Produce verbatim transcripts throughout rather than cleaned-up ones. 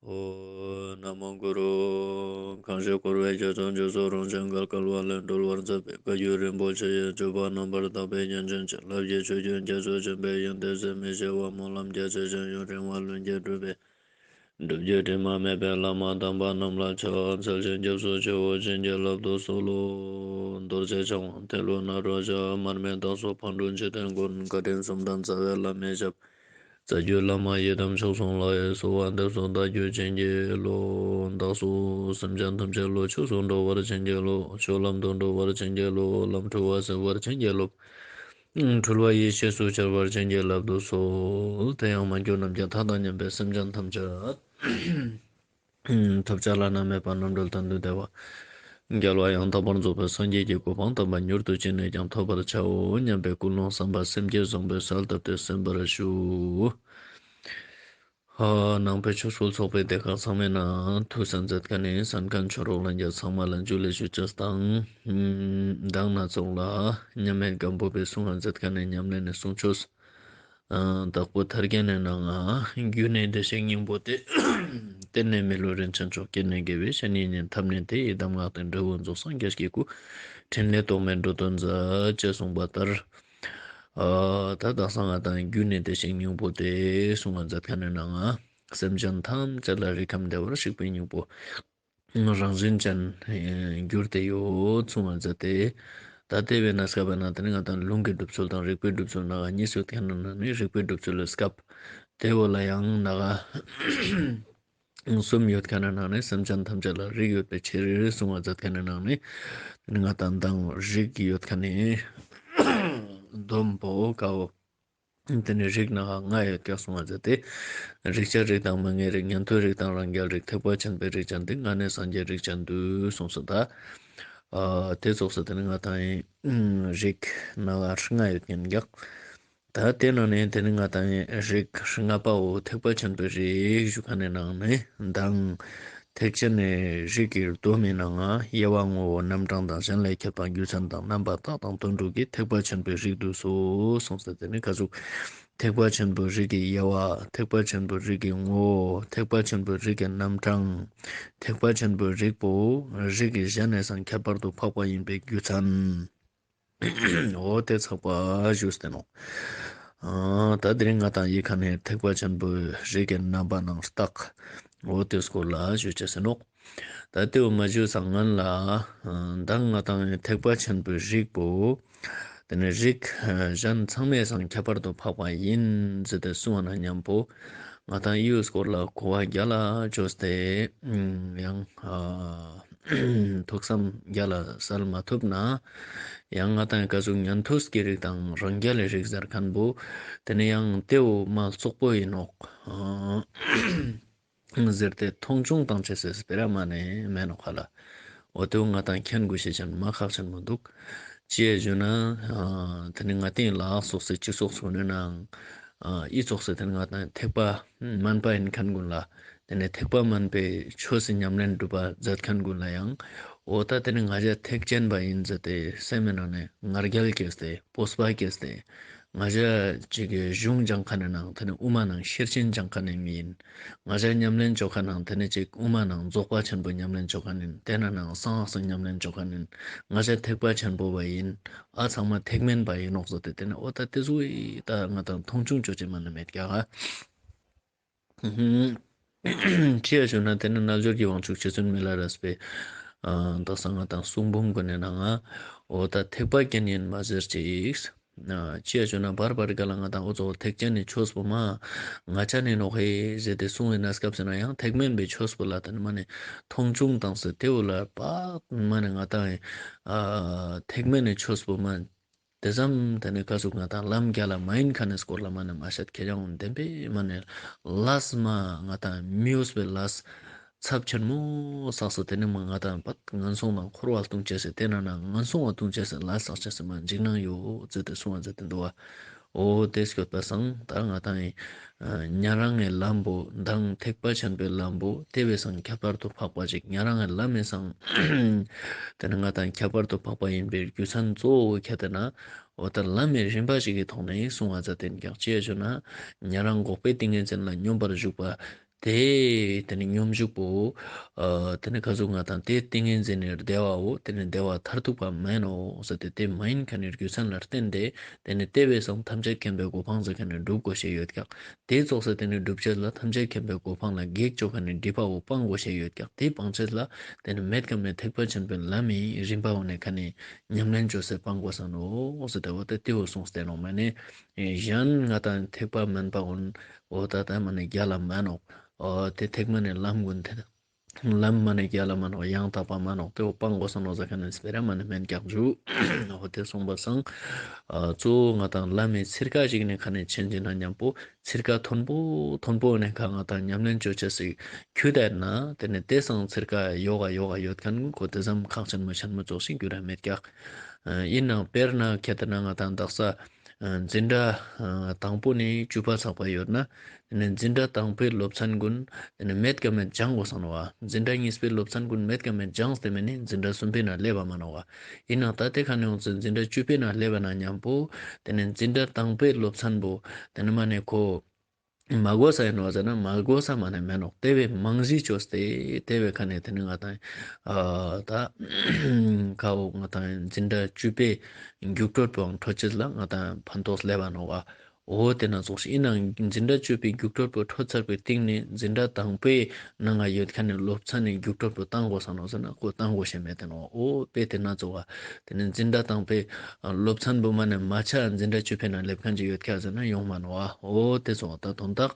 ཨོཾ་ན་མོ་གུ་རུ། གང་ཞིག་འཁོར་བའི་རྒྱ་མཚོ་འཇིགས་སུ་རུང་ཞིང་བརྒལ་དཀའ་བ་ལས་སྒྲོལ་བར་མཛད་པའི་བཀའ་བརྒྱུད་རིན་པོ་ཆེ་ཡི་སྤྱོད་པ་རྣམ་པར་དག་པའི་རྒྱན་ཅན་བྱིན་རླབས་ཀྱི་ཆུ་རྒྱུན་རྒྱ་མཚོ་ཆེན་པོའི་ཡོན་ཏན་ཟད་མི་ཤེས་པ་སྨོན་ལམ་རྒྱ་ཆེ་ཞིང་ཡུན་རིང་བ་ལྷུན་གྱིས་གྲུབ་པའི་སྒྲུབ་བརྒྱུད་དྲི་མ་མེད་པའི་བླ་མ་དམ་པ་རྣམས་ལ་ཕྱག་འཚལ་ཞིང་སྐྱབས་སུ་མཆིའོ། བྱིན་གྱིས་བརླབ་ཏུ་གསོལ་ལོ། རྡོ་རྗེ་འཆང་དབང་ཏེ་ལོ་ནཱ་རོ་ཞབས། མར་མི་དྭགས་པོ་ཕག་གྲུ་འཇིག་རྟེན་མགོན། བཀའ་དྲིན་གསུམ་ལྡན་རྩ་བའི་བླ་མའི་ཞབས། རྩ་བརྒྱུད་བླ་མ་ཡི་དམ་མཆོག་གསུམ་ལ། གསོལ་བ་འདེབས་སོ་བདག་རྒྱུད་བྱིན་གྱིས་རློབས། བདག་སོགས་སེམས་ཅན་ཐམས་ཅད་བློ་ཆོས་སུ་འགྲོ་བར་བྱིན་གྱིས་རློབས། ཆོས་ལམ་དུ་འགྲོ་བར་བྱིན་གྱིས་རློབས། ལམ་འཁྲུལ་བ་སེལ་བར་བྱིན་གྱིས་རློབས། འཁྲུལ་བ་ཡེ་ཤེས་སུ་འཆར་བར་བྱིན་གྱིས་བརླབ་ཏུ་གསོལ། དེ་ཡང་མ་གྱུར་ནམ་མཁའི་མཐའ་དང་མཉམ་པའི་སེམས་ཅན་ཐམས་ཅད་ཐོབ་བྱ་བླ་ན་མེད་པ་རྣམ་གྲོལ་དོན་དུ་བདེ་བ་རྒྱལ་བ་ཡང་དག་པར་རྫོགས་པའི་སངས་རྒྱས་ཀྱི་གོ་འཕང་དམ་པ་མྱུར་དུ་ཅི་ནས་ཀྱང་ཐོབ་པར་བྱའོ་སྙམ་པའི་ཀུན་སློང་བསམ་པ་སེམས་བསྐྱེད་བཟང་པོའི་གསལ་བཏབ་སྟེ་གསན་པར་ཞུ། ནང་པའི་ཆོས་སྐུལ་ཚོགས་པའི་སྡེ་ཁག་ཚང་མའི་ནང་ཐུགས་གསན་མཛད་མཁན་ནི་གསན་མཁན་ཆོས་གྲོགས་ལྷན་རྒྱས་ཚང་མ་ལ་ཇུ་ལེ་ཞུ་ཅེས་དང་། མདང་ན་ཚོགས་ལ་མཉམ་མེད་སྒམ་པོ་པའི་གསུང་ང་མཛད་མཁན་ནི་ཉམས་ལེན་ནི་གསུང་ཆོས། ཨ་དྭགས་པོ་ཐར་རྒྱན་ནི་ནང་ང་། རྒྱུ་ནི་བདེ་གཤེགས་སྙིང་པོ་སྟེ། རྟེན་ནི་མི་ལུས་རིན་ཆེན་མཆོག་རྐྱེན་ནི་དགེ་བའི་བཤེས་གཉེན་ཡིན། ཐབས་ནི་དེ་ཡི་གདམས་ངག་སྟེ། འབྲས་བུ་རྫོགས་སངས་རྒྱས་ཀྱི་སྐུ། ཕྲིན་ལས་རྟོག་མེད་འགྲོ་དོན་མཛད། ཅེས་གསུངས་པ་ལྟར། ཨ་ད་དག་ས་ང་དང་རྒྱུ་ནི་བདེ་གཤེགས་སྙིང་པོ་སྟེ་གསུང་ང་མཛད་མཁན་ནི་ནང་ང་། སེམས་ཅན་ཐམས་ཅད་ལ་རིགས་ཁམས་བདེ་བར་གཤེགས་པའི་སྙིང་པོ། རང་བཞིན་ཅན་གྱུར་ཏེ་ཡོད་གསུང་བ་མཛད་དེ། ད་དེ་བས་ན་སྐབས་ན་དེ་ནི་ང་དང་ལུང་གི་སྒྲུབ་ཚུལ་དང་རིགས་པའི་སྒྲུབ་ཚུལ་ནང་གཉིས་ཡོད་མཁན་ནི་ནང་ནས་རིགས་པའི་སྒྲུབ་ཚུལ་ལ་སྐབས་དེ་བོ་ལ་ཡང་ནང་གསུམ་ཡོད་མཁན་ནི་ནང་ནས་སེམས་ཅན་ཐམས་ཅད་ལ་རིགས་ཡོད་པའི་ཕྱིར་གསུང་བ་མཛད་མཁན་ནི་ནང་ནས་དེ་ནི་ང་དང་མདང་རིགས་ཡོད་མཁན་ནི་སྡོམ་པོ་ཀའོ། དེ་ནི་རིགས་ནང་ལྔ་ཡོད་ཀྱག་གསུང་བ་མཛད་དེ། རིགས་ཆད་རིགས་དང་མ་ངེས་རིགས། ཉན་ཐོས་རིགས་དང་རང་རྒྱལ་རིགས། ཐེག་པ་ཆེན་པོའི་རིགས་ཅན་ཏེ། ལྔ་ནི་སངས་རྒྱས་རིགས་ཅན་བསྡུས་གསུངས་སོ། ད་ཨ་དེ་ཙོགས་སེ་དེ་ནི་ང་དང་ཡིན་རིགས་ནང་ལྔ་ཡོད་ཀྱག། ད་དེ་ནང་ནས་དེ་ནི་ང་དང་ཡིན་རིགས་ལྔ་པའོ་ཐེག་པ་ཆེན་པོའི་རིགས་ཞུ་མཁན་ནི་ནང་ནས་མདང་ཐེག་ཆེན་ནི་རིགས་ཀྱི་སྡོམ་མི་ནང་ང་དབྱེ་བ་ངོ་བོ་རྣམ་གྲངས་དང་གཞན་ལས་ཁྱད་པར་རྒྱུ་མཚན་དང་རྣམ་པ་རྟགས་དང་དོན་དྲུག་གིས་ཐེག་པ་ཆེན་པོའི་རིགས་བསྡུས་སོ་གསུངས་ཏེ་དེ་ནི་ག་ཟུག་ཐེག་པ་ཆེན་པོའི་རིགས་ཀྱི་དབྱེ་བ། ཐེག་པ་ཆེན་པོའི་རིགས་ཀྱི་ངོ་བོ། ཐེག་པ་ཆེན་པོའི་རིགས་ཀྱི་རྣམ་གྲངས། ཐེག་པ་ཆེན་པོའི་རིགས་པོ་རིགས་ཀྱི་གཞན་ནས་སང་ཁྱད་པར་དུ་འཕགས་པ་ཡིན་པའི་རྒྱུ་མཚན། འོ་དེ་ཚགས་པ་ཞུས་ཏེ་ནོག། ཨ་ད་དེ་རིང་ང་དང་ཡི་ཁ་ནས་ཐེག་པ་ཆེན་པོའི་རིགས་ཀྱི་རྣམ་པ་ནང་རྟགས། འོ་དེ་སྐོར་ལ་ཞུ་ཅེས་ཟེར་ནོག། ད་དེ་བོ་མ་ཞུས་སང་སྔན་ལ་མདང་ང་དང་ཐེག་པ་ཆེན་པོའི་རིགས་པོ། དེ་ནས་རིགས་གཞན་ཚང་མས་སང་ཁྱད་པར་དུ་འཕགས་པ་ཡིན་ཟེར་ཏེ་གསུངས་པ་ན་མཉམ་པོ། ང་དང་ཡི་བོ་སྐོར་ལ་གོ་བ་རྒྱ་ལ་བཅོས་ཏེ་ཡང་ཐུགས་བསམ་རྒྱ་ལ་གསལ་མ་ཐུབ་ན། ཡང་ང་དང་ག་ཟུག་ཉན་ཐོས་ཀྱི་རིགས་དང་རང་རྒྱལ་ལི་རིགས་ཟེར་མཁན་པོ། དེ་ནི་ཡང་དེ་བོ་མ་རྩོག་པོ་ཡིན་ནོག་ཟེར་ཏེ་མཐོང་ཆུང་བཏང་ཅེས་སི་སྤེ་ར་མ་ནེ་མེད་ནོག་ཧ་ལ། འོ་དེ་བོ་ང་དང་མཁྱེན་དགོས་ཤེས་ཅན་མ་ཁག་ཅན་མོ་འདུག། ཅི་ཡ་ཞུ་ན་དེ་ནི་ང་དང་ལ་དྭགས་ཙོགས་སི་སྤྱི་ཚོགས་སུ་ནི་ནང་ཨི་ཙོགས་སི་དེ་ནི་ང་དང་ཐེག་པ་དམན་པ་ཡིན་མཁན་ཀུན་ལ། དེ་ནས་ཐེག་པ་དམན་པའི་ཆོས་སི་ཉམས་ལེན་སྒྲུབ་པ་མཛད་མཁན་ཀུན་ལ་ཡང་། འོ་ད་དེ་ནི་ང་ཞ་ཐེག་ཆེན་པ་ཡིན་ཟེར་ཏེ་སེམས་མི་ནང་ནས་ང་རྒྱལ་སྐྱེས་ཏེ་སྤོབས་པ་སྐྱེས་ཏེ། ང་ཞ་ཅིག་གི་གཞུང་སྦྱང་མཁན་ནི་ནང་དེ་ནི་དབུ་མ་ནང་ཤེར་ཕྱིན་སྦྱང་མཁན་ནི་མི་ཡིན། ང་ཞ་ཉམས་ལེན་བཅོ་མཁན་ནང་དེ་ནི་ཅིག་དབུ་མ་ནང་རྫོགས་པ་ཆེན་པོ་ཉམས་ལེན་བཅོ་མཁན་ཡིན། དེ་ན་ནང་གསང་སྔགས་སི་ཉམས་ལེན་བཅོ་མཁན་ཡིན། ང་ཞ་ཐེག་པ་ཆེན་པོ་བ་ཡིན། ཨ་ཚང་མ་ཐེག་དམན་པ་ཡིན་ནོག་ཟེར་ཏེ་དེ་ནི་འོ་ད་དེ་ཟུག་ད་ང་དང་མཐོང་ཆུང་བཅོ་ཅེས་མ་ནེ་མེད་ཀྱག་ག། ཅི་ཡ་ཞུ་ན་དེ་ནི་རྣལ་འབྱོར་གྱི་དབང་ཕྱུག་རྗེ་བཙུན་མི་ལ་རས་པའི་ཨ་དག་ས་ང་དང་གསུང་འབུམ་ཀུན་ནི་ནང་ང་འོ་ད་ཐེག་པ་ཅན་ཡིན་མ་ཟེར་ཅིག། ཅི་ཡ་ཞུ་ན་བར་བར་ག་ལ་ང་དང་འོ་ཙོགས་ཐེག་ཆེན་ནི་ཆོས་པོ་མ་ང་ཅ་ནི་ནོག་ཧེ་ཟེར་ཏེ་གསུང་བའི་གནས་སྐབས་སུ་ན་ཡང་ཐེག་དམན་པའི་ཆོས་པོ་ལ་དེ་ནི་མ་ནེ་མཐོང་ཆུང་བཏང་སྟེ་དེ་བོ་ལ་པ་མ་ནེ་ང་དང་ཨ་ཐེག་དམན་ནི་ཆོས་པོ་མ། དེ་ཙམ་དེ་ནི་ག་ཟུག་ང་དང་ལམ་རྒྱ་ལ་མ་ཡིན་མཁན་ནི་སྐོར་ལ་མ་ནེ་མ་བཤད། ཁྱེད་ཅག་བདེན་པའི་མ་ནེ་ལས་མ་ང་དང་མི་འོས་པའི་ལས་ཚབས་ཆེན་མོ་བསགས་སོ། དེ་ནི་མ་ང་དང་པད་ངན་སོང་དང་འཁོར་བ་ལྟུང་ཅེས་སི་དེ་ན་ན་ངན་སོང་བ་ལྟུང་ཅེས་སི་ལས་བསགས་ཅེས་སི་མ་འཇིགས་སྣང་ཡོད་ཟེར་ཏེ་གསུང་བ་མཛད་དེ་འདུག་བ། འོ་དེ་སྐྱོད་པ་སང་ད་ང་དང་ཡིན། ཉན་རང་ངི་ལམ་པོ་མདང་ཐེག་པ་ཆེན་པོའི་ལམ་པོ་དེ་བས་སང་ཁྱད་པར་དུ་འཕགས་པ་ཅིག། ཉན་རང་ངི་ལམ་མི་སང་དེ་ནི་ང་དང་ཁྱད་པར་དུ་འཕགས་པ་ཡིན་པའི་རྒྱུ་མཚན་གཙོ་བོ་ཁྱད་དེ་ན། འོ་ད་ལམ་མི་རིམ་པ་ཞིག་གི་ཐོག་ནས་གསུང་བ་མཛད་དེ་ཀྱང་ཅི་ཡ་ཞུ་ན། ཉན་རང་འགོག་པའི་ཏིང་ངེ་འཛིན་ལ་སྙོམས་པར་ཞུགས་པ། དེ་དེ་ནི་སྙོམས་འཇུག་པོ་ཨ་དེ་ནི་ག་ཟུག་ང་དང་དེ་ཏིང་ངེ་འཛིན་ནི་བདེ་བའོ། དེ་ནི་བདེ་བ་མཐར་ཐུག་པ་མན་ནོག་ཟེར་ཏེ་དེ་མ་ཡིན་མཁན་ནི་རྒྱུ་མཚན་ལ་བརྟེན་ཏེ་དེ་ནི་དེ་བས་སང་ཐམས་ཅད་མཁྱེན་པའི་གོ་འཕང་ཟེར་མཁན་ནི་སྒྲུབ་དགོས་ཤེས་ཡོད་ཀྱག་དེ་ཙོགས་སེ་དེ་ནི་སྒྲུབ་ཅེས་ལ་ཐམས་ཅད་མཁྱེན་པའི་གོ་འཕང་ལ་གེགས་བཅོ་མཁན་ནི་སྒྲིབ་པ་བོ་སྤང་དགོས་ཤེས་ཡོད་ཀྱག་དེ་སྤང་ཅེས་ལ་དེ་ནི་མེད་ཀ་མེད་ཐེག་པ་ཆེན་པོའི་ལམ་མི་རིམ་པ་བོ་ནི་ཁ་ནི་ཉམས་ལེན་བཅོས་སེ་སྤང་དགོས་ས་ནོག་ཟེར་ཏེ་འོ་ད་དེ་བོ་གསུངས་ཏེ་ནོག་མ་ནི་གཞན་ང་དང་ཐེག་པ་དམན་པ་འོན་འོ་ད་ད་མ་ནི་རྒྱལ་ལ་མན་ནོག་འོ་དེ་ཐེག་མ་ནི་ལམ་ཀུན་དེ་ལམ་མ་ནི་རྒྱལ་ལ་མན་ནོག་ཡང་དག་པ་མན་ནོག་དེ་བོ་སྤང་དགོས་ས་ནོག་ཟེར་མཁན་ནི་སྤེ་ར་མ་ནི་མན་ཀྱག་ཞུ། འོ་དེ་གསུངས་པ་སང་ཨ་གཙོ་བོ་ང་དང་བླ་མའི་ཚིར་ཀ་ཞིག་ནི་ཁ་ནི་ཆེན་ཅིག་ན་མཉམ་པོ་ཚིར་ཀ་མཐོན་པོ་མཐོན་པོ་ནི་ཁ་ང་དང་ཉམས་ལེན་བཅོ་ཅེས་སི་ཁྱུ་དེ་ན་དེ་ནི་དེ་སང་ཚིར་ཀ་ཡོག་ག་ཡོག་ག་ཡོད་མཁན་ཀུན་ཁོ་དེ་ཙམ་ཁག་ཆེན་མོ་ཆེན་མོ་ཙོགས་ཤིག་འགྱུར་ར་མེད་ཀྱག་ཨ་ཡིན་ནའང་དཔེར་ན་ཁྱེད་དེ་ན་ང་དང་དག་ས་འཛིན་གྲྭ་ཨ་དང་པོ་ནས་བཅུ་པ་ཚག་པ་ཡོད་ན། དེ་ནས་འཛིན་གྲྭ་དང་པོའི་སློབ་ཚན་ཀུན་དེ་ནས་མེད་ཀ་མེད་སྦྱང་དགོས་ས་ནོག་བ། འཛིན་གྲྭ་གཉིས་པའི་སློབ་ཚན་ཀུན་མེད་ཀ་མེད་སྦྱངས་ཏེ་མ་ནི་འཛིན་གྲྭ་གསུམ་པའི་ནང་སླེབས་པ་མན་ནོག་བ། ཡིན་ནའང་ད་དེ་ཁ་ནས་ཡོང་ཚེ་འཛིན་གྲྭ་བཅུ་པའི་ནང་སླེབས་པ་ན་མཉམ་པོ་དེ་ནས་འཛིན་གྲྭ་དང་པོའི་སློབ་ཚན་པོ་དེ་ནས་མ་ནི་ཁོ་མ་གོ་ས་ཡིན་ནོག་ཟེར་ན་མ་གོ་ས་མ་ནི་མན་ནོག་དེ་བས་མང་ཟིག་བཅོས་ཏེ་དེ་བས་ཁ་ནས་དེ་ནས་ང་དང་ཨ་ད་ཁ་བོ་ང་དང་འཛིན་གྲྭ་བཅུ་པའི་རྒྱུགས་སྤྲོད་པོའང་འཕྲོད་ཅེས་ལ་ང་དང་ཕན་ཐོགས་སླེབས་པ་ནོག་བ། འོ་དེ་ན་ཙོགས་ཤིག་ཡིན་ནའང་འཛིན་གྲྭ་བཅུ་པའི་རྒྱུགས་སྤྲོད་པོ་འཕྲོད་ཚར་བའི་སྟིང་ནས་འཛིན་གྲྭ་དང་པོའི་ནང་ང་ཡོད་མཁན་ནི་སློབ་ཚན་ནི་རྒྱུགས་སྤྲོད་པོ་བཏང་དགོས་ས་ནོག་ཟེར་ན་ཁོ་བཏང་དགོས་ཤེས་མེད་དེ་ནོག་འོ་དཔེ་དེ་ན་ཙོགས་བ། དེ་ནས་འཛིན་གྲྭ་དང་པོའི་སློབ་ཚན་པོ་མ་ནི་མ་ཆ་འཛིན་གྲྭ་བཅུ་པའི་ནང་སླེབས་མཁན་ཅིག་ཡོད་ཀྱག་ཟེར་ན་ཡོང་མ་ནོག་བ། འོ་དེ་ཙོགས་ད་དོན་དག་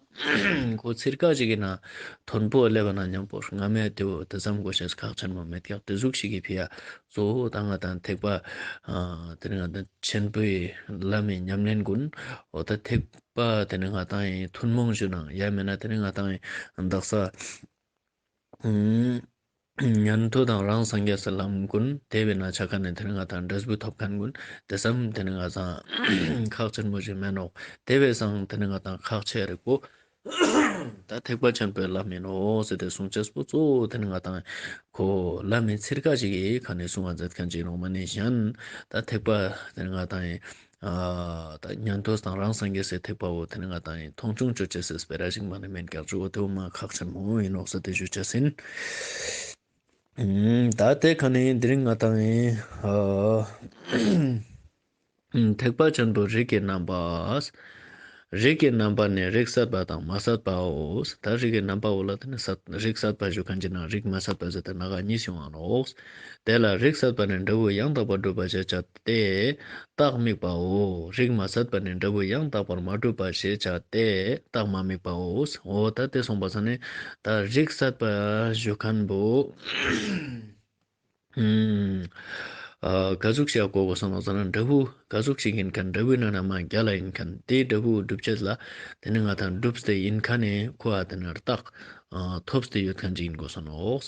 ཁོ་ཚིར་ཀ་ཞིག་གི་ནང་མཐོན་པོ་སླེབས་པ་ན་མཉམ་པོ་སྔ་མའི་དེ་བོ་དེ་ཙམ་གོ་ཤེས་ཁག་ཆེན་མོ་མེད་ཀྱག་དེ་ཟུག་ཞིག་གི་ཕི་ཡ་གཙོ་བོ་ད་ང་དང་ཐེག་པ་ཨ་དེ་ནི་ང་དང་ཆེན་པོའི་བླ་མའི་ཉམས་ལེན་ཀུན་འོ་ད་ཐེག་པ་དེ་ནི་ང་དང་ཡི་ཐུན་མོང་ཞུ་ནང་ཡ་མེད་ན་དེ་ནི་ང་དང་ཡི་དག་ས་ཨུམ་ཉན་ཐོས་དང་རང་སངས་རྒྱས་སི་ལམ་ཀུན་དེ་བས་ན་ཆ་ཁན་ནི་དེ་ནི་ང་དང་འབྲས་བུ་ཐོབ་ཁན་ཀུན་དེ་ཙམ་དེ་ནི་ང་དང་ཁག་ཆེན་མོ་ཞིག་མེན་ནོག་དེ་བས་སང་དེ་ནི་ང་དང་ཁག་ཆེ་རིག་པོ་ད་ཐེག་པ་ཆེན་པོའི་ལམ་ཡིན་ནོག་ཟེར་ཏེ་གསུང་ཅེས་པོ་གཙོ་བོ་དེ་ནི་ང་དང་ཁོ་ལམ་མི་ཚིར་ཀ་ཞིག་གི་ཁ་ནས་གསུང་བ་མཛད་ཁན་ཅིག་ནོག་མ་ནི་གཞན་ད་ཐེག་པ་དེ་ནི་ང་དང་ཨ་ད་ཉན་ཐོས་དང་རང་སངས་རྒྱས་སི་ཐེག་པ་བོ་དེ་ནི་ང་དང་མཐོང་ཆུང་ཅོ་ཅེས་སི་སྤེ་ར་ཞིག་མ་ནི་མེན་ཀྱག་ཅོ་བོ་དེ་བོ་མ་ཁག་ཆེན་མོ་ཡིན་ནོག་ཟེར་ཏེ་ཞུ་ཅེས་ཡིན། ད་དེ་ཁ་ནས་དེ་རིང་ང་དང་ཨ་ཐེག་པ་ཆེན་པོའི་རིགས་ཀྱི་རྣམ་པ། རིགས་ཀྱི་རྣམ་པ་ནི་རིགས་སད་པ་དང་མ་སད་པའོ། ད་རིགས་ཀྱི་རྣམ་པ་བོ་ལ་དེ་ནི་སད་རིགས་སད་པ་ཞུ་ཁན་ཅིག་ནང་རིགས་མ་སད་པ་ཟེར་ཏེ་ན་ག་གཉིས་ཡོང་ང་ནོག་དེ་ལ་རིགས་སད་པ་ནི་འབྲས་བུ་ཡང་དག་པར་སྒྲུབ་པ་ཞེས་བྱ་སྟེ་རྟགས་དམིགས་པའོ། རིགས་མ་སད་པ་ནི་འབྲས་བུ་ཡང་དག་པར་མ་སྒྲུབ་པ་ཞེས་བྱ་སྟེ་རྟགས་མ་དམིགས་པའོ། འོ་ད་དེ་གསུངས་པ་ས་ནི་ད་རིགས་སད་པ་ཞུ་ཁན་བོ་ཨ་ག་ཟུག་ཞིག་གོ་དགོས་ས་ནོག་ཟེར་ན་འབྲས་བུ་ག་ཟུག་ཞིག་ཡིན་ཁན་འབྲས་བུའི་ནང་ན་མ་རྒྱལ་ལ་ཡིན་ཁན་དེའི་འབྲས་བུ་སྒྲུབ་ཅེས་ལ་དེ་ནི་ང་དང་སྒྲུབས་ཏེ་ཡིན་ཁན་ནི་ཁོ་ཨ་དེ་ནི་རྟགས་ཨ་ཐོབ་སྟེ་ཡོད་ཁན་ཅིག་ཡིན་དགོས་ས་ནོག་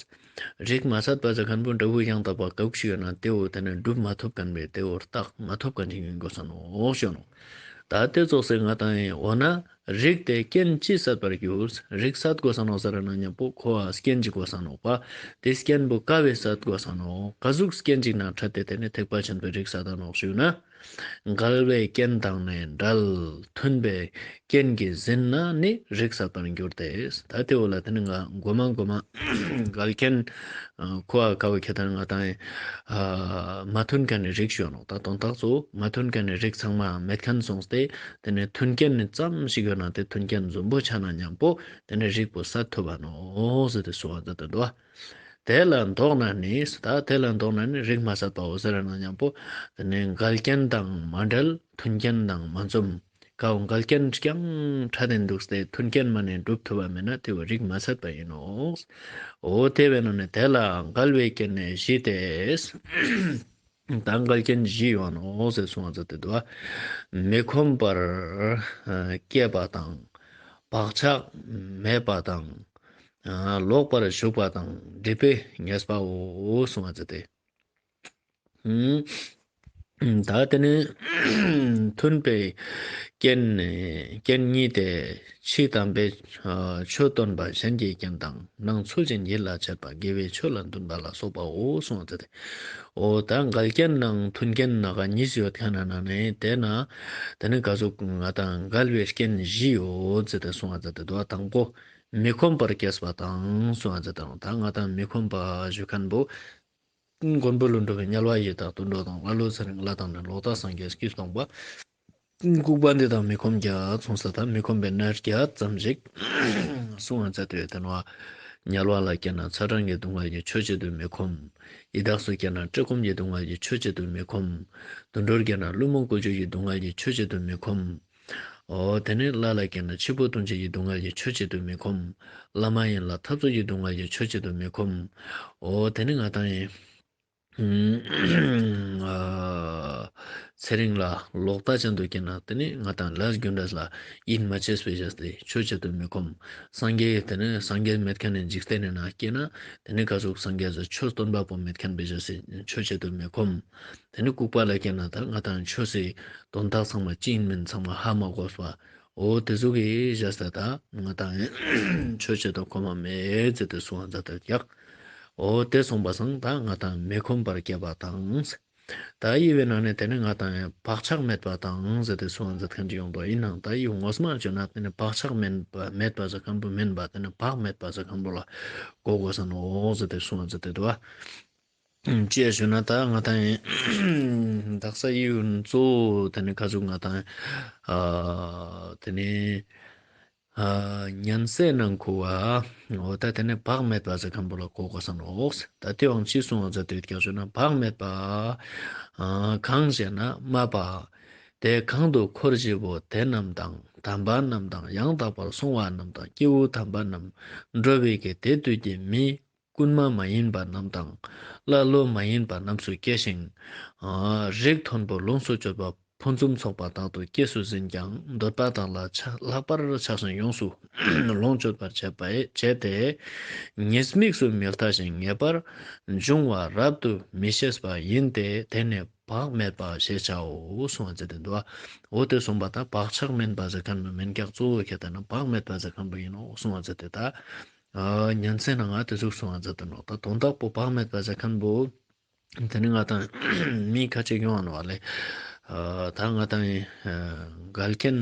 རིགས་མ་སད་པ་ཟེར་ཁན་བོ་འབྲས་བུ་ཡང་དག་པ་ག་ཟུག་ཞིག་ཡོད་ན་དེ་བོ་དེ་ནི་སྒྲུབ་མ་ཐུབ་ཁན་བོའི་དེ་བོ་རྟགས་མ་ཐོབ་ཁན་ཅིག་ཡིན་དགོས་ས་ནོག་ཞུ་ནོག་ད་དེ་ཙོགས་སེ་ང་དང་འོ་ན་རིགས་དེ་རྐྱེན་ཅི་སད་པར་འགྱུར། རིགས་སད་དགོས་ས་ནོག་ཟེར་ན་མཉམ་པོ་ཁོ་ཨ་རྐྱེན་ཅིག་དགོས་ས་ནོག་པ། དེ་རྐྱེན་བོ་ག་བས་སད་དགོས་ས་ནོག་ག་ཟུག་རྐྱེན་ཅིག་ནང་འཕྲད་དེ་དེ་ནི་ཐེག་པ་ཆེན་པོའི་རིགས་སད་ད་ནོག་ཞུ་ན། འགལ་བའི་རྐྱེན་དང་ནི་བྲལ། མཐུན་པའི་རྐྱེན་གྱིས་ཟིན་ན་ནི་རིགས་སད་པར་འགྱུར་ཏེ། ད་དེ་བོ་ལ་དེ་ནི་ང་གོ་མ་གོ་མ་འགལ་རྐྱེན་ཁོ་ཨ་ཀ་བོ་ཁྱད་དང་ང་དང་ཨ་མ་མཐུན་ཁན་ནི་རིགས་ཡོད་ནོག་ད་དོན་དག་ཚོ་མ་མཐུན་ཁན་ནི་རིགས་ཚང་མ་མེད་ཁན་སོང་སྟེ་དེ་ནི་མཐུན་རྐྱེན་ནི་ཙམ་ཞིག་ཡོད་ན་དེ་མཐུན་རྐྱེན་འཛོམས་པོ་ཆ་ན་མཉམ་པོ་དེ་ནི་རིགས་པོ་སད་ཐུབ་བ་ནོག་ཟེར་ཏེ་གསུང་བ་མཛད་དེ་འདུག་བ། དེ་ལ་ལྡོག་ན་ནི་ད་དེ་ལ་ལྡོག་ན་ནི་རིགས་མ་སད་པའོ་ཟེར་ན་མཉམ་པོ་དེ་ནི་འགལ་རྐྱེན་དང་མ་བྲལ་མཐུན་རྐྱེན་དང་མ་འཛོམས། ཀ་བོ་འགལ་རྐྱེན་རྐྱང་འཕྲད་དེ་འདུག་སྟེ་མཐུན་རྐྱེན་མ་ནི་སྒྲུབ་ཐུབ་པ་མེད་ན་དེ་བོ་རིགས་མ་སད་པ་ཡིན་ནོག་འོ་དེ་བས་ན་ནི་དེ་ལ་འགལ་བའི་རྐྱེན་ནི་བཞི་སྟེ། ད་འགལ་རྐྱེན་བཞི་ཡོད་ནོག་ཟེར་གསུང་བ་མཛད་དེ་འདུག་བ། མི་ཁོམ་པར་སྐྱེས་པ་དང་། བག་ཆགས་མེད་པ་དང་། ལོག་པར་ཞུགས་པ་དང་སྒྲིབ་པའི་ཉེས་པའོ་གསུང་བ་མཛད་དེ། ད་དེ་ནི་མཐུན་པའི་རྐྱེན་རྐྱེན་གཉིས་ཏེ། ཕྱི་དམ་པའི་ཆོས་སྟོན་པ་གཞན་གྱི་རྐྱེན་དང་། ནང་ཚུལ་བཞིན་ཡིད་ལ་བྱེད་པ་དགེ་བའི་ཆོས་ལ་འདུན་པ་ལ་སོགས་པའོ་གསུངས་ཏེ། འོ་ད་འགལ་རྐྱེན་ནང་མཐུན་རྐྱེན་ནང་ག་གཉིས་ཡོད་ཁན་ན་ནི་དེ་ན་དེ་ནི་ག་ཟུག་ང་དང་འགལ་བའི་རྐྱེན་བཞི་ཡོད་ཟེར་ཏེ་གསུངས་ཏེ་འདུག་བ། དང་པོ། མི་ཁོམ་པར་སྐྱེས་པ་དང་གསུངས་ཏེ་དང་། ད་ང་དང་མི་ཁོམ་པ་ཞུ་ཁན་བོ་མགོན་པོ་ཀླུ་སྒྲུབ་པའི་དམྱལ་བ་ཡི་དྭགས་དུད་འགྲོ་དང་། ཀླ་ཀློ་ཚེ་རིང་ལྷ་དང་ནི། ལོག་ལྟ་སངས་རྒྱས་ཀྱིས་སྟོང་པ། ལྐུགས་པ་འདི་དག་མི་ཁོམ་བརྒྱད། གསུངས་ས་ད་མི་ཁོམ་པའི་གནས་བརྒྱད་ཙམ་ཞིག་གསུངས་ཏེ་ཡོད་དེ་ནོག། དམྱལ་བ་ལ་སྐྱེས་ན་ཚ་གྲང་གི་སྡུག་བསྔལ་གྱིས་ཆོས་བྱེད་དུ་མི་ཁོམ། ཡི་དྭགས་སུ་སྐྱེས་ན་བཀྲེས་སྐོམ་གྱི་སྡུག་བསྔལ་གྱིས་ཆོས་བྱེད་དུ་མི་ཁོམ། དུད་འགྲོར་སྐྱེས་ན་བླུན་རྨོངས་ཀུ་ཅོ་གི་སྡུག་བསྔལ་གྱིས་ཆོས་བྱེད་དུ་མི་ཁོམ། འོ་དེ་ནས་ལྷ་ལ་སྐྱེས་ན་འཆི་འཕོ་ལྟུང་བྱེད་ཀྱི་སྡུག་བསྔལ་གྱིས་ཆོས་བྱེད་དུ་མི་ཁོམ། ལྷ་མ་ཡིན་ལ་འཐབ་རྩོད་ཀྱི་སྡུག་བསྔལ་གྱིས་ཆོས་བྱེད་དུ་མི་ཁོམ། འོ་དེ་ནས་ང་དང་ཡིན། ཨ་ཚེ་རིང་ལ་ལོག་ལྟ་ཅན་དུ་སྐྱེས་ན་དེ་ནས་ང་དང་ལས་རྒྱུ་འབྲས་ལ་ཡིད་མ་ཆེས་པའི་བྱས་ཏེ་ཆོས་བྱེད་དུ་མི་ཁོམ། སངས་རྒྱས་དེ་ནས་སངས་རྒྱས་མེད་ཁན་ནི་འཇིག་རྟེན་ནི་ནང་སྐྱེས་ན་དེ་ནས་ག་ཟུག་སངས་རྒྱས་སི་ཆོས་སྟོན་པ་པོ་མེད་ཁན་པའི་བྱས་ཏེ་ཆོས་བྱེད་དུ་མི་ཁོམ། དེ་ནས་ལྐུགས་པ་ལ་སྐྱེས་ན་ད་ང་དང་ཆོས་སི་དོན་དག་ཚང་མ་ཅི་ཡིན་མིན་ཚང་མ་ཧ་མ་གོ་བ། འོ་དེ་ཟུག་གི་བྱས་ཏེ་ད་ང་དང་ཆོས་བྱེད་དུ་ཁོམ་མ་མེད་ཟེར་ཏེ་གསུངས་ཏེ་ཡོད་ཀྱག། འོ་དེ་གསུངས་པ་སང་ད་ང་དང་མི་ཁོམ་པར་སྐྱེས་པ་དང་། ད་ཡི་བའི་ནང་ནས་དེ་ནས་ང་དང་བག་ཆགས་མེད་པ་དང་ཟེར་ཏེ་གསུངས་ཏེ་ཁན་ཅིག་ཡོང་དོ། ཡིན་ནའང་ད་ཡི་ངོ་མ་བརྗོད་ན་དེ་ནས་བག་ཆགས་མེད་པ་མེད་པ་ཟེར་ཁན་བོ་མིན་པ་དེ་ནས་བག་མེད་པ་ཟེར་ཁན་བོ་ལ་གོ་དགོས་ས་ནོག་ཟེར་ཏེ་གསུངས་ཏེ་འདུག་པ། ཅི་ཡ་ཞུ་ན་ད་ང་དང་ཡིན་དག་ས་ཡིན་གཙོ་བོ་དེ་ནི་ག་ཟུག་ང་དང་ཨ་དེ་ནི་ཨ་ཉན་སའི་ནང་ཁུ་བ་འོ་ད་དེ་ནི་བག་མེད་པ་ཟེར་ཁན་བོ་ལ་གོ་དགོས་ས་ནོག། ད་དེ་བོ་ཅི་གསུངས་ཟེར་དུས་ཀྱང་ཞུ་ན་བག་མེད་པ་ཨ་གང་ཞེ་ན་སྨྲས་པ། དེ་གང་དུ་འཁོར་བཞི་པོ་དེ་རྣམས་དང་། དམ་པ་རྣམས་དང་། ཡང་དག་པར་སོང་བ་རྣམས་དང་། སྐྱེས་བུ་དམ་པ་རྣམས་འགྲོ་བའི་གི་དེ་དུས་ཀྱི་མི་རྐུན་མ་མ་ཡིན་པ་རྣམས་དང་། ཀླ་ཀློ་མ་ཡིན་པ་རྣམས་སུ་སྐྱེ་ཞིང་། ཨ་རིགས་མཐོན་པོ་ལོངས་སུ་སྤྱོད་པ་ཕུན་སུམ་ཚོགས་པ་དག་ཏུ་སྐྱེས་སུ་ཟིན་ཀྱང་། འདོད་པ་དག་ལ་ཆགས་ལྷག་པར་ཆགས་ཤིང་ཡོངས་སུ་ལོངས་སྤྱོད་པར་བྱེད་པ་བྱེད་དེ། ཉེས་དམིགས་སུ་མི་ལྟ་ཞིང་ངེས་པར་འབྱུང་བ་རབ་ཏུ་མི་ཤེས་པ་ཡིན་ཏེ། དེ་ནི་བག་མེད་པ་ཞེས་བྱའོ་གསུངས་ཏེ་འདུག། འོ་དེ་གསུངས་པ་ད་བག་ཆགས་མེད་པ་ཟེར་ཁན་བོ་མིན་ཀྱག། གཙོ་བོ་ཁྱད་ད་ན་བག་མེད་པ་ཟེར་ཁན་བོ་ཡིན་ནོག་གསུངས་ཏེ་ད། ཨ་ཉན་སའི་ནང་ང་དེ་ཟུག་གསུངས་ཏེ་ནོག། ད་དོན་དག་པོ་བག་མེད་པ་ཟེར་ཁན་བོ་དེ་ནི་ང་དང་མི་ཁ་ཅིག་ཡོང་ང་ནོག་ལེ། ཨ་ད་ང་དང་ཨ་འགལ་རྐྱེན་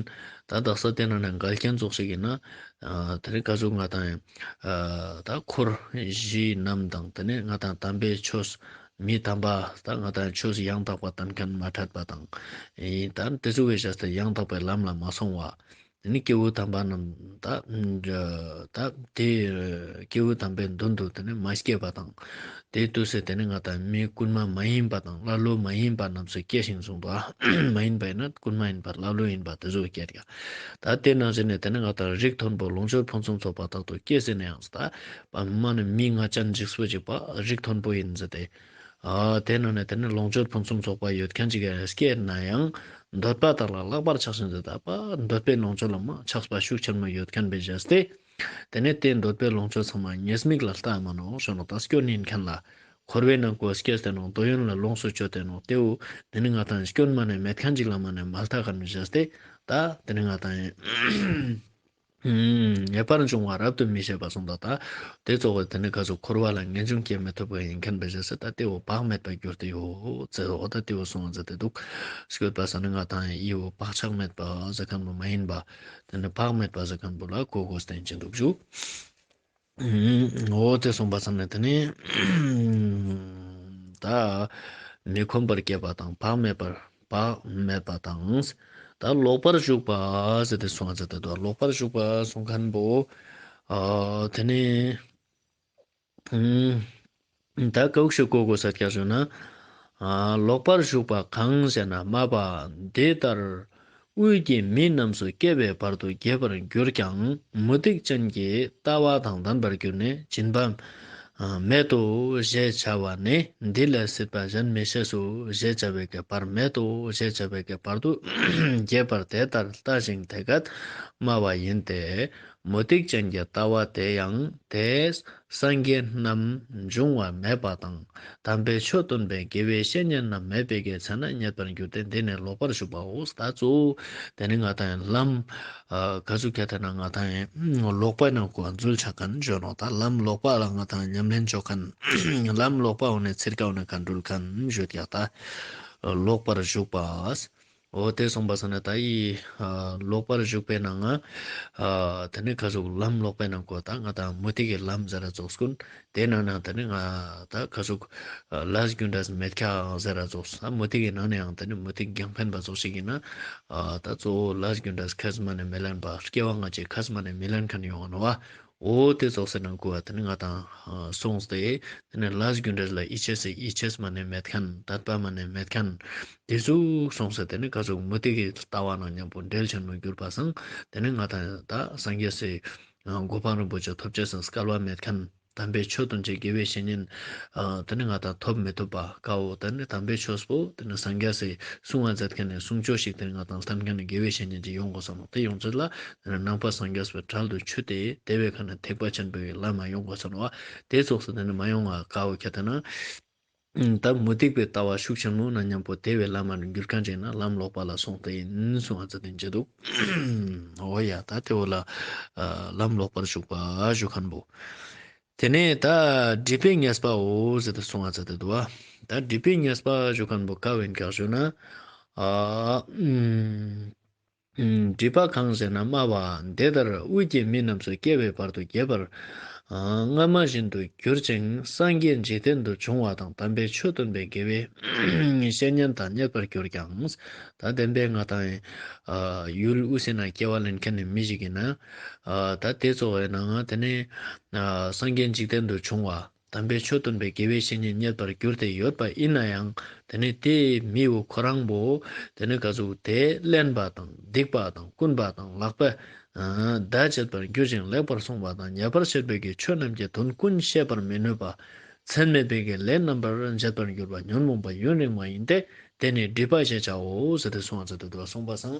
ད་དག་ས་དེ་ནང་ནས་འགལ་རྐྱེན་ཙོགས་ཤིག་ཡིན་ན་ཨ་དེ་ནི་ག་ཟུག་ང་དང་ཨ་ད་འཁོར་བཞི་རྣམས་དང་དེ་ནི་ང་དང་དམ་པའི་ཆོས་མི་དམ་པ་ད་ང་དང་ཆོས་ཡང་དག་པ་སྟན་ཁན་མ་འཕྲད་པ་དང་། ཨེ་ད་དེ་ཚོ་བས་བྱས་ཏེ་ཡང་དག་པའི་ལམ་ལ་མ་སོང་བ། དེ་ནི་སྐྱེས་བུ་དམ་པ་རྣམས་ད་ད་དེ་སྐྱེས་བུ་དམ་པའི་མདུན་དུ་དེ་ནི་མ་སྐྱེས་པ་དང་། དེ་དུས་སུ་དེ་ནི་ང་དང་མི་རྐུན་མ་མ་ཡིན་པ་དང་ཀླ་ཀློ་མ་ཡིན་པ་རྣམས་སུ་སྐྱེ་ཞིང་གསུངས་པ། མ་ཡིན་པ་ཡིན་ན་རྐུན་མ་ཡིན་པ་ཀླ་ཀློ་ཡིན་པ་དེ་ཚོ་སྐྱེ་ཡ། ད་དེ་ནང་བཞིན་ནི་དེ་ནི་ང་དང་རིགས་མཐོན་པོ་ལོངས་སྤྱོད་ཕུན་སུམ་ཚོགས་པ་དག་ཏུ་སྐྱེས་ཟིན་ན་ཡང་ད་མ་ནི་མི་ང་ཅན་འཇིགས་པོ་ཅིག་པ་རིགས་མཐོན་པོ་ཡིན་ཟེར་ཏེ། ཨ་དེ་ནང་ནས་དེ་ནི་ལོངས་སྤྱོད་ཕུན་སུམ་ཚོགས་པ་ཡོད་ཁན་ཅིག་སྐྱེས་ན་ཡང་འདོད་པ་དག་ལ་ལྷག་པར་ཆགས་ཤིང་ཟེར་ད་པ་འདོད་པའི་ལོངས་སྤྱོད་ལ་མ་ཆགས་པ་ཤུགས་ཆེན་མོ་ཡོད་ཁན་བས་བྱས་ཏེ། དེ་ནས་དེ་འདོད་པའི་ལོངས་སྤྱོད་ཚང་མ་ཉེས་དམིགས་ལ་ལྟ་མ་ནོག་ཞུ་ནོག། ད་སྐྱོན་ཡིན་ཁན་ལ་འཁོར་བའི་ནང་ཁུ་སྐྱེས་ཏེ་ནོག། འདོད་ཡོན་ལ་ལོངས་སུ་སྤྱོད་དེ་ནོག། དེ་བོ་དེ་ནི་ང་དང་སྐྱོན་མ་ནེ་མེད་ཁན་ཅིག་ལ་མ་ནེ་མ་ལྟ་ཁན་བས་བྱས་ཏེ་ད་དེ་ནི་ང་དང་ངེས་པར་འབྱུང་བ་རབ་ཏུ་མི་ཤེས་པ་གསུངས་ད། ད་དེ་ཙོགས་དེ་ནི་ག་ཟུག་འཁོར་བ་ལ་ངེས་འབྱུང་སྐྱེ་མི་ཐུབ་པ་ཡིན་ཁན་བས་བྱས་ཏེ་ད་དེ་བོ་བག་མེད་པ་གྱུར་ཏེ་ཡོད་ཟེར་འོ་ད་དེ་བོ་གསུངས་ཟེར་ཏེ་འདུག། སྐྱོད་པ་ས་ནི་ང་དང་ཡི་བོ་བག་ཆགས་མེད་པ་ཟེར་ཁན་བོ་མ་ཡིན་པ་དེ་ནི་བག་མེད་པ་ཟེར་ཁན་བོ་ལ་གོ་དགོས་བསྟན་ཅིག་འདུག་ཞུ། འོ་དེ་གསུངས་པ་ཙམ་ནས་དེ་ནི་ད་མི་ཁོམ་པར་སྐྱེས་པ་དང་བག་མེད་པར་བག་མེད་པ་དང་། ད་ལོག་པར་ཞུགས་པ་ཟེར་ཏེ་གསུངས་ཟེར་ཏེ་འདུག། ལོག་པར་ཞུགས་པ་གསུངས་ཁན་བོ་ཨ་དེ་ནི་ད་ཀའུ་ཤི་ཀོ་གོ་ས་ཀྱག་ཞུ་ན། ཨ་ལོག་པར་ཞུགས་པ་གང་ཞེ་ན་སྨྲས་པ། འདི་ལྟར་དབུས་ཀྱི་མི་རྣམས་སུ་སྐྱེ་བའི་བར་དུ་རྒྱས་པར་འགྱུར་ཀྱང་མུ་སྟེགས་ཅན་གྱི་ལྟ་བ་དང་ལྡན་པར་གྱུར་ནས་སྦྱིན་པ་མེད་དོ་ཞེས་བྱ་བ་ནི། འདི་ལས་སྲིད་པ་གཞན་མི་ཤེས་སོ་ཞེས་བྱ་བའི་གི་བར་མེད་དོ་ཞེས་བྱ་བའི་གི་བར་དུ་རྒྱས་པར་དེ་ལྟར་ལྟ་ཞིང་དེ་སྐད་སྨྲ་བ་ཡིན་ཏེ། མུ་སྟེགས་ཅན་གྱི་ལྟ་བ་དེ་ཡང་དེས་སངས་རྒྱས་རྣམས་འབྱུང་བ་མེད་པ་དང་། དམ་པའི་ཆོས་སྟོན་པའི་དགེ་བའི་བཤེས་གཉེན་རྣམས་མེད་པའི་གི་ཚེ་ན་རྙེད་པར་འགྱུར་ཏེ། འདི་ནི་ལོག་པར་ཞུགས་པའོ། ད་གཙོ་བོ་དེ་ནི་ང་དང་ལམ་ཨ་ག་ཟུག་ཁྱད་དེ་ན་ང་དང་ལོག་པའི་ནང་ཁུ་འཛུལ་ཆ་ཁན་ཞུ་ནོག། ད་ལམ་ལོག་པ་ལ་ང་དང་ཉམས་ལེན་ཅོ་ཁན་ལམ་ལོག་པ་འོ་ནི་ཚིར་ཀ་འོ་ནི་ག་འགྲུལ་ཁན་ཞུ་ཀྱག། ད་ལོག་པར་ཞུགས་པ། འོ་དེ་སོང་པ་སང་ན་ད་ཡི་ཨ་ལོག་པར་ཞུགས་པའི་ནང་ང་ཨ་དེ་ནི་ཁ་ཟུག་ལམ་ལོག་པའི་ནང་གོ་ད་ང་ད་མུ་སྟེགས་ཀྱི་ལམ་ཟེར་ར་ཙོགས་ཀུན། དེ་ནང་ན་དེ་ནི་ང་ད་ཁ་ཟུག་ཨ་ལས་རྒྱུ་འབྲས་མེད་ཁན་ཟེར་ར་ཙོགས། ཨ་མུ་སྟེགས་ཀྱི་ནང་ནས་ཡང་དེ་ནི་མུ་སྟེགས་རྒྱང་འཕེན་པ་ཙོགས་ཤིག་ཡིན་ན་ཨ་ད་གཙོ་བོ་ལས་རྒྱུ་འབྲས་ཁས་མ་ནས་མི་ལེན་པ། སྐྱེ་བ་སྔ་ཕྱི་ཁས་མ་ནས་མི་ལེན་ཁན་ཡོང་ནོག་པ། འོ་དེ་ཙོགས་སེ་ནང་གོ་བ་དེ་ནི་ང་ད་ཨ་སོང་སྟེ་དེ་ནི་ལས་རྒྱུ་འབྲས་ལ་ཡིད་ཆེས་སི་ཡིད་ཆེས་མ་ནས་མེད་ཁན། དད་པ་མ་ནས་མེད་ཁན། དེ་ཟུག་སོང་སྟེ་དེ་ནི་ཁ་ཟུག་མུ་སྟེགས་ཀྱི་ལྟ་བ་ནང་མཉམ་པོ་འབྲེལ་ཆེན་མོ་གྱུར་པ་སང་དེ་ནི་ང་ད་ད་སངས་རྒྱས་སི་གོ་འཕང་རིན་པོ་ཆེ་ཐོབ་ཅེས་སི་སྐལ་བ་མེད་ཁན། དམ་པའི་ཆོས་སྟོན་ཅེས་དགེ་བའི་བཤེས་གཉེན་ཨ་དེ་ནི་ང་ད་ཐོབ་མི་ཐུབ་པ་ཀ་བོ་དེ་ནི་དམ་པའི་ཆོས་པོ་དེ་ནི་སངས་རྒྱས་སི་གསུང་བ་མཛད་ཁན་ནི་གསུང་ཆོས་ཤིག་དེ་ནི་ང་ད་ལྟ་ཁན་ནི་དགེ་བའི་བཤེས་གཉེན་ཅིག་ཡོང་དགོས་ས་ནོག། དེ་ཡོང་ཚད་ལ་དེ་ནི་ནང་པ་སངས་རྒྱས་པའི་གྲལ་དུ་ཆུད་དེ་དེ་བས་ཁ་ན་ཐེག་པ་ཆེན་པོའི་ལམ་མ་ཡོང་དགོས་ས་ནོག་པ། དེ་ཙོགས་སེ་དེ་ནི་མ་ཡོང་བ་ཀ་བོ་ཁྱད་དེ་ན། ད་མུ་སྟེགས་པའི་ལྟ་བ་ཤུགས་ཆེན་མོ་ན་མཉམ་པོ་དེ་བས་ལམ་མ་འགྱུར་ཁན་ཅིག་ན་ལམ་ལོག་པ་ལ་སོང་སྟེ་ཡིན་གསུང་བ་མཛད་དེ་འདུག། འོ་ཡ་ད་དེ་བོ་ལ་ཨ་ལམ་ལོག་པར་ཞུགས་པ་ཞུ་ཁན་བོ། དེ་ནས་ད་སྒྲིབ་པའི་ཉེས་པའོ་ཟེར་ཏེ་གསུང་བ་མཛད་དེ་འདུག་པ། ད་སྒྲིབ་པའི་ཉེས་པ་ཞུ་ཁན་བོ་ཀ་བོ་ཡིན་ཀྱག་ཞུ་ན། ཨ་ཨུམ། སྒྲིབ་པ་གང་ཞེ་ན་སྨྲ་བ་འདི་ལྟར། དབུས་ཀྱི་མི་རྣམས་སུ་སྐྱེ་བའི་བར་དུ་རྒྱས་པར་ཨ་སྔ་མ་བཞིན་དུ་གྱུར་ཅིང་། སངས་རྒྱས་འཇིག་རྟེན་དུ་བྱུང་བ་དང་། དམ་པའི་ཆོས་སྟོན་པའི་དགེ་བའི་བཤེས་གཉེན་དང་མཉེས་པར་གྱུར་ཀྱང་། ད་བདེན་པའི་ང་དང་ཨ་ཡུལ་དབུས་སི་ནང་སྐྱེ་བ་ལེན་ཁན་ནི་མི་ཞིག་ཡིན་ན་ཨ་ད་དེ་ཙོགས་སི་ནང་ང་དེ་ནི་ཨ་སངས་རྒྱས་འཇིག་རྟེན་དུ་བྱུང་བ། དམ་པའི་ཆོས་སྟོན་པའི་དགེ་བའི་བཤེས་གཉེན་རྙེད་པར་གྱུར་ཏེ་ཡོད་པ་ཡིན་ན་ཡང་། དེ་ནི་དེའི་མི་བོ་ཁོ་རང་བོ་དེ་ནི་ག་ཟུག་དེ་གླེན་པ་དང་སྡིག་པ་དང་རྐུན་པ་དང་ལག་པས་ཨ་བརྡ་བྱེད་པར་འགྱུར་ཞིང་ལེགས་པར་གསུངས་པ་དང་། ཉེས་པར་བཤད་པའི་གི་ཆོས་རྣམས་ཀྱི་དོན་ཀུན་ཤེས་པར་མི་ནུས་པ། མཚམས་མེད་པའི་གི་ལས་རྣམ་པར་འབྱེད་པར་འགྱུར་བ་ཉོན་མོངས་པ་ཡུན་རིང་བ་ཡིན་ཏེ། དེ་ནི་སྒྲིབ་པ་ཞེས་བྱའོ་ཟེར་ཏེ་གསུངས་པ་མཛད་དེ་འདུག་པ། གསུངས་པ་སང་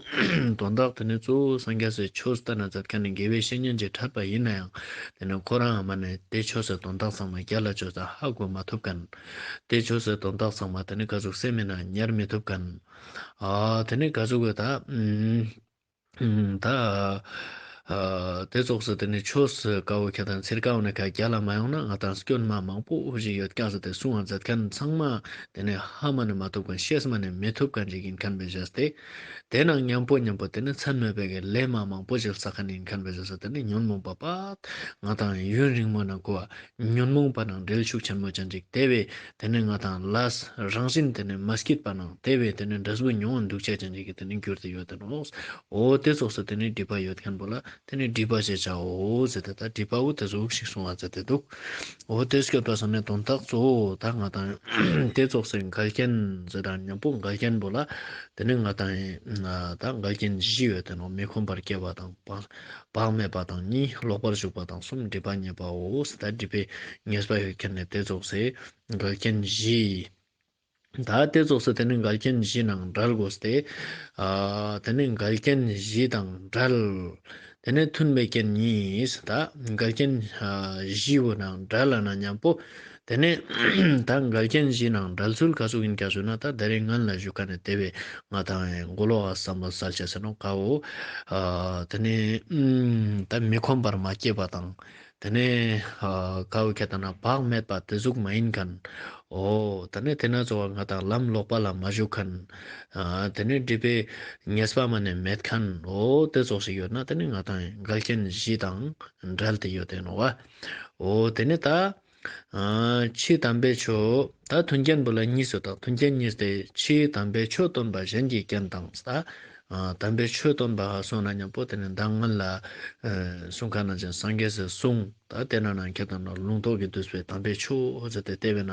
དོན་དག་དེ་ནི་གཙོ་བོ་སངས་རྒྱས་སི་ཆོས་སྟན་ན་མཛད་ཁན་ནི་དགེ་བའི་བཤེས་གཉེན་ཅིག་འཕྲད་པ་ཡིན་ན་ཡང་། དེ་ནི་ཁོ་རང་མ་ནི་དེ་ཆོས་སི་དོན་དག་ཚང་མ་རྒྱལ་ལ་ཅོས་ཏེ་ཧ་གོ་མ་ཐུབ་ཁན། དེ་ཆོས་སི་དོན་དག་ཚང་མ་དེ་ནི་ག་ཟུག་སེམས་མི་ནང་ཉར་མི་ཐུབ་ཁན། ཨ་དེ་ནི་ག་ཟུག་གི་ད་ཨུམ། ད་ཨ་དེ་ཙོགས་སི་དེ་ནི་ཆོས་སི་ཀ་བོ་ཁྱད་དང་ཚིར་ཀ་བོ་ནི་ཁ་རྒྱལ་ལ་མ་ཡོང་ན་ང་དང་སྐྱོན་མ་མང་པོ་འུ་ཞིག་ཡོད་ཀྱག་ཟེར་ཏེ་གསུང་བ་མཛད་ཁན་ཚང་མ་དེ་ནི་ཧ་མ་ནི་མ་ཐུབ་ཁན་ཤེས་མ་ནི་མི་ཐུབ་ཁན་ཞིག་ཡིན་ཁན་བེ་བཞག་སྟེ། དེ་ནང་མཉམ་པོ་མཉམ་པོ་དེ་ནི་མཚམས་མེད་པའི་གི་ལས་མ་མང་པོ་ཞིག་བསགས་ཁན་ཡིན་ཁན་བེ་བཞག་སྟེ། དེ་ནི་ཉོན་མོངས་པ་པ་ང་དང་ཡུན་རིང་མོ་ནང་གོ་བ། ཉོན་མོངས་པ་ནང་འབྲེལ་ཤུགས་ཆེན་མོ་ཅན་ཅིག་དེ་བས་དེ་ནི་ང་དང་ལས་རང་བཞིན་དེ་ནི་མ་སྐྱིད་པ་ནང་དེ་བས་དེ་ནི་འབྲས་བུ་མྱོང་བ་འདུག་ཅན་ཅིག་གི་དེ་ནི་གྱུར་ཏེ་ཡོད་དེ་ནོག། འོ་དེ་ཙོགས་སི་དེ་ནི་སྒྲིབ་པ་ཡོད་ཁན་བོ་ལ་དེ་ནི་སྒྲིབ་པ་ཞེས་བྱའོ་ཟེར་ཏེ། ད་སྒྲིབ་པ་བོ་དེ་ཟུག་ཞིག་གསུང་བ་མཛད་དེ་འདུག། འོ་དེ་སྐྱོད་པ་སང་ནི་དོན་དག་གཙོ་བོ་ད་ང་དང་དེ་ཙོགས་སི་འགལ་རྐྱེན་ཟེར་དང་མཉམ་པོ་འགལ་རྐྱེན་བོ་ལ་དེ་ནི་ང་དང་ད་འགལ་རྐྱེན་བཞི་ཡོད་དེ་ནོག། མི་ཁོམ་པར་སྐྱེ་བ་དང་བག་བག་མེད་པ་དང་གཉིས། ལོག་པར་ཞུགས་པ་དང་གསུམ། སྒྲིབ་པ་ཉེས་པའོ། ད་སྒྲིབ་པའི་ཉེས་པ་ཡོད་ཁན་ནི་དེ་ཙོགས་སི་འགལ་རྐྱེན་བཞི། ད་དེ་ཙོགས་སི་དེ་ནི་འགལ་རྐྱེན་བཞི་ནང་བྲལ་དགོས་ཏེ། ཨ་དེ་ནི་འགལ་རྐྱེན་བཞི་དང་བྲལ། དེ་ནི་མཐུན་པའི་རྐྱེན་གཉིས། ད་འགལ་རྐྱེན་ཨ་བཞི་བོ་ནང་བྲལ་ལ་ན་མཉམ་པོ། དེ་ནི་ད་འགལ་རྐྱེན་བཞི་ནང་བྲལ་ཚུལ་ག་ཟུག་ཡིན་ཀྱག་ཞུ་ན། ད་དེ་རིང་ངན་ལ་ཞུ་ཁན་ནི་དེ་བས་ང་དང་མགོ་ལོག་ག་བསམ་བློ་གསལ་ཆ་ཟེར་ནོག་ཀ་བོ། ཨ་དེ་ནི་ཨུམ་ད་མི་ཁོམ་པར་མ་སྐྱེས་པ་དང་། དེ་ནས་ཨ་ཀ་བོ་ཁྱད་དང་ན་བག་མེད་པ་དེ་ཟུག་མ་ཡིན་ཁན། འོ་དེ་ནས་དེ་ན་ཚོ་བ་ང་དང་ལམ་ལོག་པ་ལ་མ་ཞུགས་ཁན། ཨ་དེ་ནས་སྒྲིབ་པའི་ཉེས་པ་མ་ནས་མེད་ཁན། འོ་དེ་ཙོགས་ཤིག་ཡོད་ན་དེ་ནས་ང་དང་འགལ་རྐྱེན་བཞི་དང་བྲལ་ཏེ་ཡོད་དེ་ནོག་པ། འོ་དེ་ནས་ད་ཨ་ཕྱིའི་དམ་པའི་ཆོས། ད་མཐུན་རྐྱེན་བོ་ལ་གཉིས་སུ་དང་། མཐུན་རྐྱེན་གཉིས་ཏེ། ཕྱིའི་དམ་པའི་ཆོས་སྟོན་པ་གཞན་གྱི་རྐྱེན་དང་། ད་ཨ་དམ་པའི་ཆོས་སྟོན་པ་ཧ་སོང་ན་མཉམ་པོ་དེ་ནི་མདང་སྔོན་ལ་ཨ་གསུང་ཁན་ནང་བཞིན་སངས་རྒྱས་སི་གསུང་། ད་དེ་ན་ནང་ཁྱད་དང་ན་ལུང་རྟོགས་ཀྱི་བསྡུས་པའི་དམ་པའི་ཆོས་ཟེར་ཏེ་དེ་བས་ན་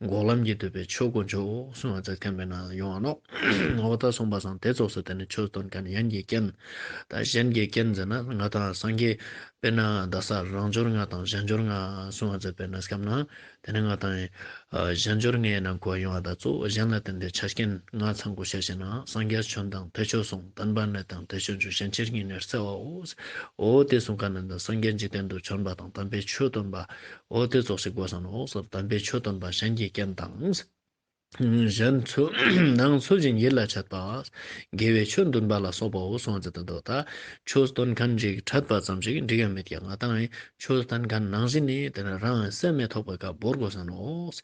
འགོག་ལམ་གྱི་བསྡུས་པའི་ཆོས་དཀོན་མཆོག་གསུང་བ་མཛད་ཁན་བས་ན་ཡོང་བ་ནོག། འོ་ད་གསུངས་པ་སང་དེ་ཙོགས་སུ་དེ་ནི་ཆོས་སྟོན་ཁན་གཞན་གྱི་རྐྱེན། ད་གཞན་གྱི་རྐྱེན་ཟེར་ན་ང་དང་སངས་རྒྱས་དཔེར་ན་ད་ས་རང་འབྱོར་ལྔ་དང་གཞན་འབྱོར་ལྔ་གསུང་བ་མཛད་པའི་ན་སྐབས་ན། དེ་ནི་ང་དང་ཨ་གཞན་འབྱོར་ལྔའི་ནང་གོ་ཡོང་བ་ད་གཙོ་བོ་གཞན་ལ་བརྟེན་ཏེ་ཆ་རྐྱེན་ལྔ་ཚང་དགོས་ཤེས་ཤིག་ན། སངས་རྒྱས་བྱོན་དང་དེ་ཆོས་གསུངས། བསྟན་པ་གནས་དང་དེ་ཆོས་འབྱུང་། གཞན་ཕྱིར་སྙིགས་ནས་བརྩེ་བའོ། འོ་དེ་གསུང་ཁན་ནི་ད་སངས་རྒྱས་འཇིག་རྟེན་དུ་བྱོན་པ་དང་དམ་པའི་ཆོས་སྟོན་པ། འོ་དེ་ཙོགས་ཤིག་དགོས་ས་ནོག། དམ་པའི་ཆོས་སྟོན་པ་གཞན་གྱི་རྐྱེན་དང་། གཞན་ཚུལ་ནང་ཚུལ་བཞིན་ཡིད་ལ་བྱེད་པ། དགེ་བའི་ཆོས་འདུན་པ་ལ་སོགས་པའོ་གསུངས་ཏེ་འདུག་ད་ཆོས་སྟོན་མཁན་ཅིག་ཁྲིད་པ་ཙམ་ཞིག་འགྲིག་ག་མེད་ཀྱང་ང་ཏང་ཆོས་སྟོན་མཁན་ནང་བཞིན་ནི་དེ་ནི་རང་སེམས་མི་ཐོགས་པའི་ཀ་བོར་དགོས་ས་ནོག་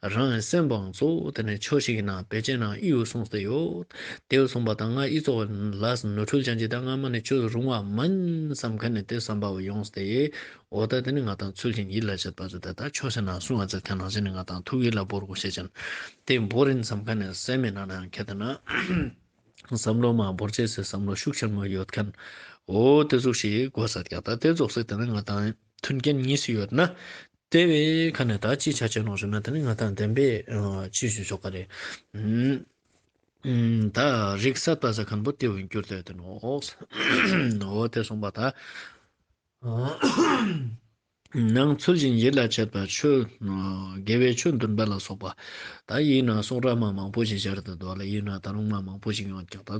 རང་སེམས་པའང་གཙོ་བོ་དེ་ནི་ཆོས་ཤིག་ན་དཔེ་ཅན་ན་ཨི་ཡོ་གསུངས་ཏེ་ཡོད། དེ་གསུངས་པ་དང་ང་ཨི་ཙོགས་ལས་ནོར་འཁྲུལ་ཅན་ཅིག་དང་ང་མ་ནི་ཆོས་རུང་བ་མིན་བསམ་མཁན་ནི་དེ་བསམ་པ་བོ་ཡོངས་ཏེ། འོ་ད་དེ་ནི་ང་ཏང་ཚུལ་བཞིན་ཡིད་ལ་བྱེད་པ་ཚོ་དེ་ད་ཆོས་ཟེར་ན་གསུང་བ་ཚེ་ཐན་ནང་བཞིན་ནི་ང་ཏང་ཐུགས་ཡིད་ལ་བོར་དགོས་ཤེས་ཅན། དེ་བོར་ཡིན་བསམ་མཁན་ནི་སེམས་མི་ནང་ནའང་ཁྱེད་དེ་ན་བསམ་བློ་མ་བོར་ཅེས་སི་བསམ་བློ་ཤུགས་ཆེན་མོ་ཡོད་མཁན། འོ་དེ་ཟུག་ཞིག་དགོས་ས་ཀྱང་ད་དེ་ཟུག་ཟེར་དེ་ནི་ང་ཏང་མཐུན་རྐྱེན་གཉིས་སུ་ཡོད་ན། དེ་བས་ཁ་ནས་ད་ཅི་ཆ་ཆེན་ནོག་ཞུ་ན་དེ་ནི་ང་ཏང་བདེན་པའི་ཅི་ཞུ་ཆོག་ག་རེད། ད་རིགས་སད་པ་ཟེར་མཁན་པོ་དེ་བོ་འགྱུར་ཏེ་དེ་ནོག་འོ་དེ་གསུངས་པ་ད། ནང་ཚུལ་བཞིན་ཡིད་ལ་བྱེད་པ་ཆོས། དགེ་བའི་ཆོས་འདུན་པ་ལ་སོགས་པ། ད་ཡིན་ན་གསུང་རབ་མ་མང་པོ་ཞིག་སྦྱར་ཏེ་འདུག་ལ་ཡིན་ན་ད་རུང་མ་མང་པོ་ཞིག་ཡོང་ཀྱང་ད་